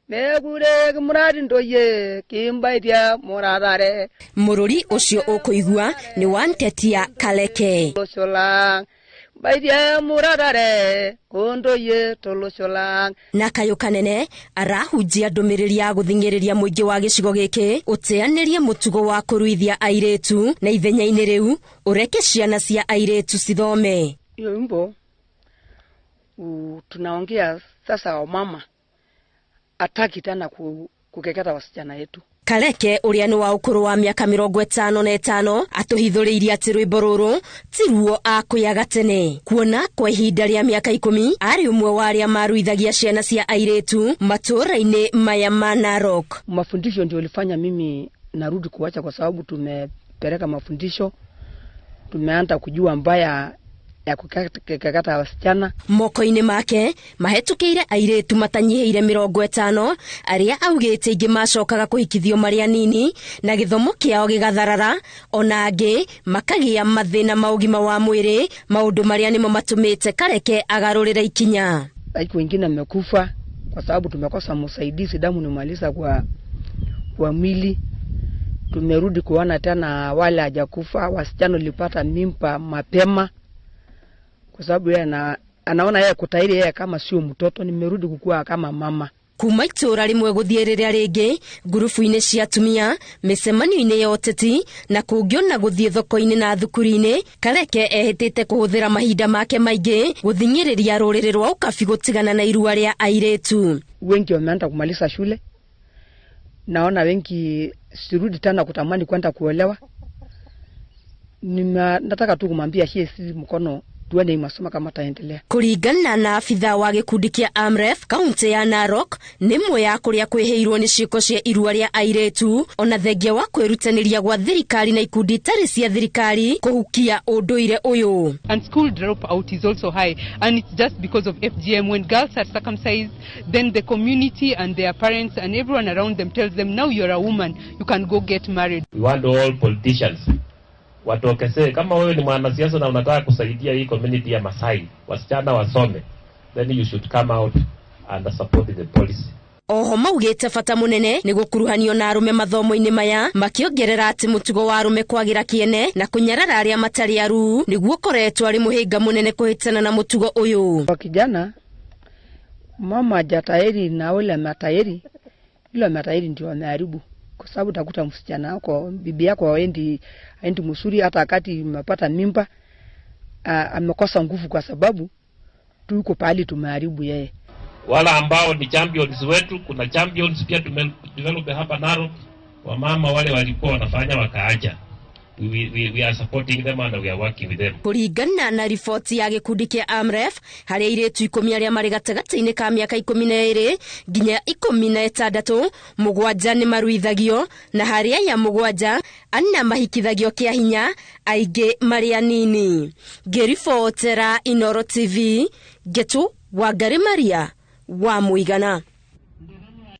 Megure muradi ndoye kimbaitia muradare. Mururi ucio ukuigua ni wa Ntetia Kaleke. Losholang baitia muradare ondoye tolosholang. Na kayũ kanene arahunjia ndũmĩrĩri ya gũthing'ĩrĩria mũingĩ wa gĩcigo gĩkĩ ũteanĩrie mũtugo wa kũruithia airĩtu na ithenya-inĩ rĩu ũreke ciana cia airĩtu cithome. Hiyo wimbo tunaongea sasa wamama ataki tena kukeketa wasichana yetu. Kaleke uria ni wa ukuru wa miaka 55 atuhithuriirie ati rwimbo ruru ti ruo akuyaga tene kuona kwa ihinda ria miaka 10 ari umwe wa aria maruithagia ciana cia airitu matura-ini maya ma Narok. Mafundisho ndio ulifanya mimi narudi kuacha, kwa sababu tumepeleka mafundisho, tumeanza kujua mbaya ya kukeketa wasichana. Moko-inĩ make mahetũkĩire airĩtu matanyihĩire 50 arĩa augĩte ingĩ macokaga kũhikithio marĩ anini na gĩthomo kĩao gĩgatharara, ona angĩ makagĩa mathĩna ma ũgima wa mwĩrĩ, maũndũ marĩa nĩmo matũmĩte Kareke agarũrĩre ikinya. Like wengine amekufa kwa sababu tumekosa msaidizi, damu nimaliza kwa mwili. Tumerudi kuona tena wale hajakufa, wasichana walipata mimba mapema kwa sababu yeye anaona yeye kutairi yeye kama sio mtoto. Nimerudi kukua kama mama. Kuma itũra rĩmwe gũthiĩ rĩrĩa rĩngĩ, ngurubu-inĩ cia atumia, mĩcemanio-inĩ ya ũteti na kũngĩ ona gũthiĩ thoko-inĩ na thukuru-inĩ, Kareke ehĩtĩte kũhũthĩra mahinda make maingĩ gũthing'ĩrĩria rũrĩrĩ rwa ũkabi gũtigana na irua rĩa airĩtu. Wengi wameanza kumaliza shule, naona wengi sirudi tena kutamani kwenda kuolewa. Nataka tu kumwambia hii si mkono tuone masomo kama taendelea. Kuringana na abitha wa gikundi kia Amref kaunti ya Narok ni mwe ya kuria kwiheirwo ni ciiko cia irua ria airitu ona thengia wa kwirutaniria gwa thirikari na ikundi itari cia thirikari kuhukia unduire uyu. And school dropout is also high, and it's just because of FGM. When girls are circumcised, then the community and their parents and everyone around them tells them, now you're a woman, you can go get married. We want all politicians watokesee. Kama wewe ni mwanasiasa na unataka kusaidia hii community ya Masai, wasichana wasome, then you should come out and support the policy. Oho maugite bata munene ni gukuruhanio na arume mathomo-ini maya, makiongerera ati mutugo wa arume kwagira kiene na kunyarara aria matari aru niguo ukoretwo ari muhinga munene kuhitana na mutugo uyu. Kwa kijana mama hajatahiri na ule matairi, ile matairi ndio wameharibu, kwa sababu utakuta msichana wako, bibi yako haendi msuri, hata wakati umepata mimba amekosa nguvu kwa sababu tuko pahali tumeharibu yeye. Wala ambao ni champions wetu, kuna champions pia tumedevelop hapa Narok, wamama wale walikuwa wanafanya wakaacha. We are supporting them and we are working with them. Kuringana na riboti ya gikundi kia Amref, harĩ airĩtu 10 arĩa marĩ gatagatĩ-inĩ ka mĩaka 12 nginya 16, 7 nĩ maruithagio na harĩ aya 7 4 mahikithagio kĩa hinya, aingĩ marĩ anini. Ngĩribotera Inooro TV, Ngetu Wangari Maria wa Mũigana.